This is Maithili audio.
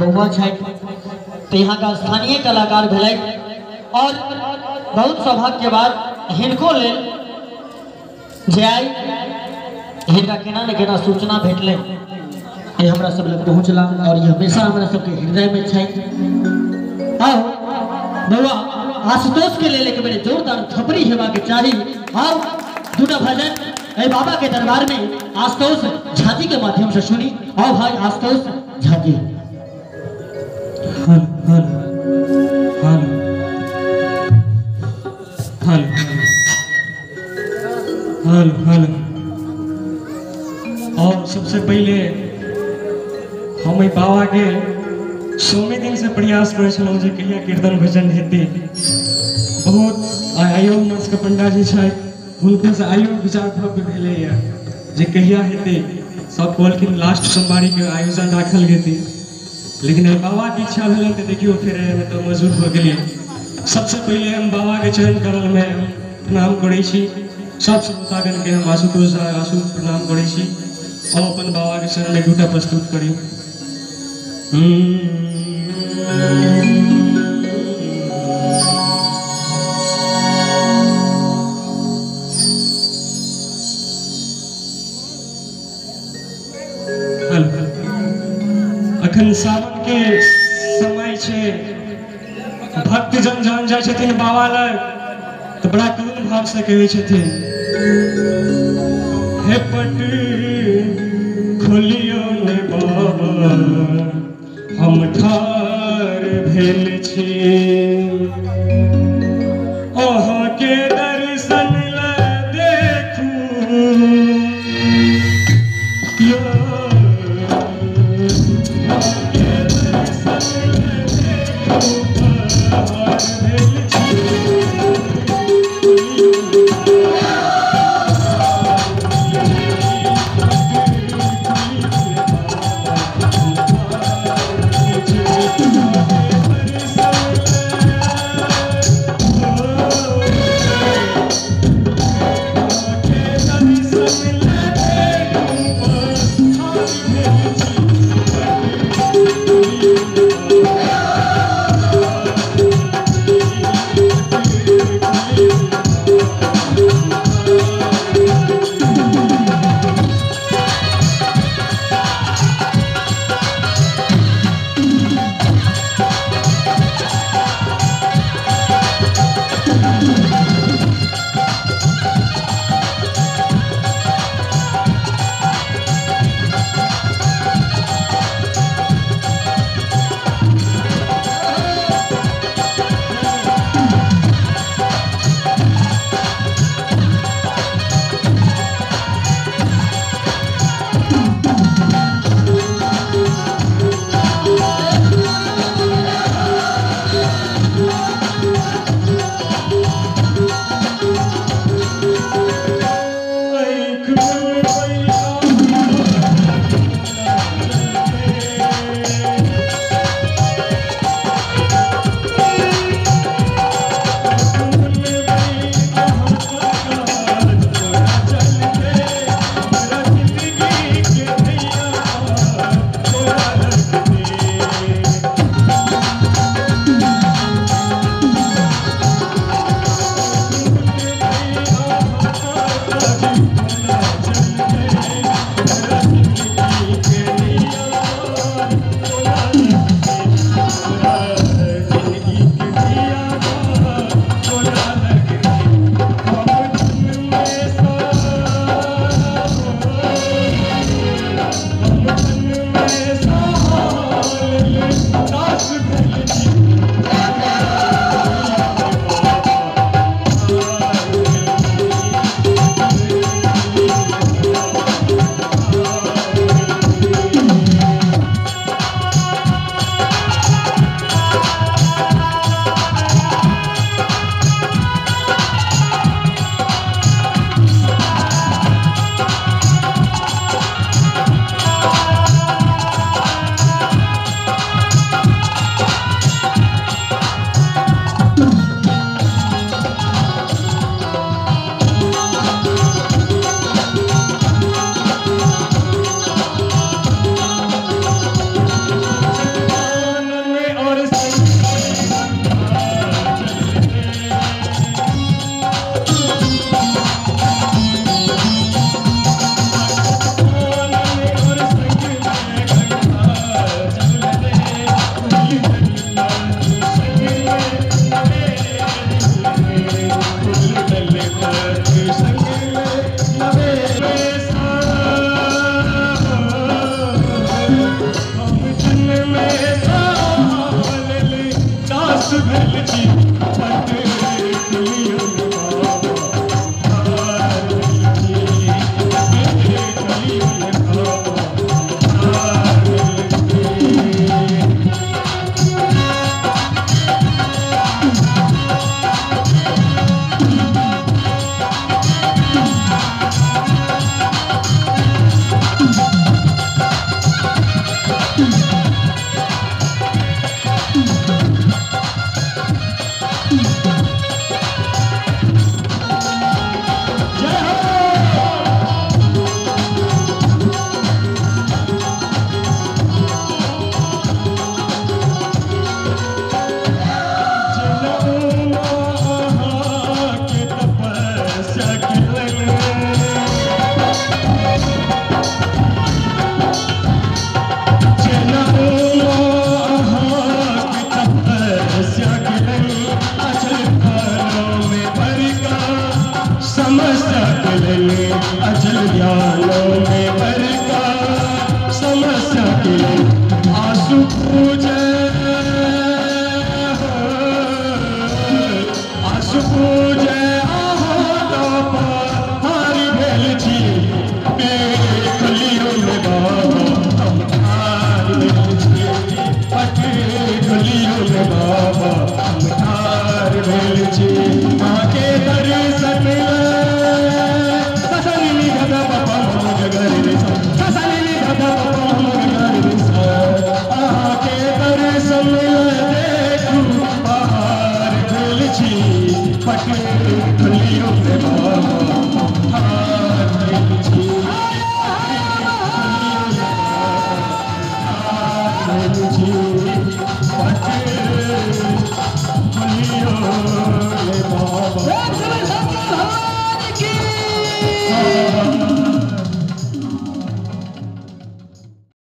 बउआ छथि तो यहाँ का स्थानीय कलाकार भेलै और बहुत सौभाग्य के बाद हिनको लेल जे आइ हिनका केना ने केना सूचना भेटलै, ये हमरा सब लग पहुँचला और ये हमेशा हमरा सबके हृदय में छथि। आओ बउआ आशुतोष के लेल एक बेर जोरदार थपड़ी हेबा के चाही। आओ दूटा भजन ए बाबा के दरबार में आशुतोष झाजी के माध्यम से सुनी। आओ भाई आशुतोष झाजी। हल हल हल हल हल हल। और सबसे पहले हम बाबा के सोमे दिन से प्रयास करै छलहुँ जे कहिया कीर्तन भजन हेतै। बहुत आइयो हमरा सबके पंडा जी छथि, हुनके से आइयो विचार भव्य भेलैए जे कहिया हेतै। सब कहलखिन लास्ट सोमवारी के आयोजन राखल गेतै, लेकिन बाबा के इच्छा भेलनि तऽ देखियौ फेर एहिमे तऽ मजबूर भऽ गेलियै। सबसे पहिले हम बाबा के चरण कमलमे प्रणाम करै छी, सब श्रोतागणके हम आशुतोष झा आशु प्रणाम करै छी और अपन बाबा के चरणमे दूटा प्रस्तुत करी। अखन सावन के समय छै, भक्तजन जहन जाइ छथिन बाबा लग तऽ बड़ा करुण भाव से कहै छथिन, हे पट खोलियो ने बाबा हम ठार भेल छी, अहाँके दर्शन ल देखू यो, अहाँके दर्शन ल देखू ठार भेल छी। Thank you. भेल छी पट खोलियौ ने बाबा ठार भेल छी पट खोलियौ ने बाबा ठार भेल छी। जय हो। अहाँके तपस्या केलनि जेना अहाँके तपस्या केलनि अचल ज्ञानोमे बड़का समस्या केलनि अचल ज्ञानोमे बड़का समस्या केलनि आसु पूजै आसु पूजै अहाँ हारि भेल छी खोलियौ ने बाबा हम ठार भेल छी पट खोलियौ ने बाबा हम ठार भेल छी अहाँके दर्शन ससनी नि धदा पपा मम गगरि रे ससनी नि धदा पपा मम गगरि रे अहाँके दर्शन देखू पार भेल छी पट खोलियौ ने बाबा।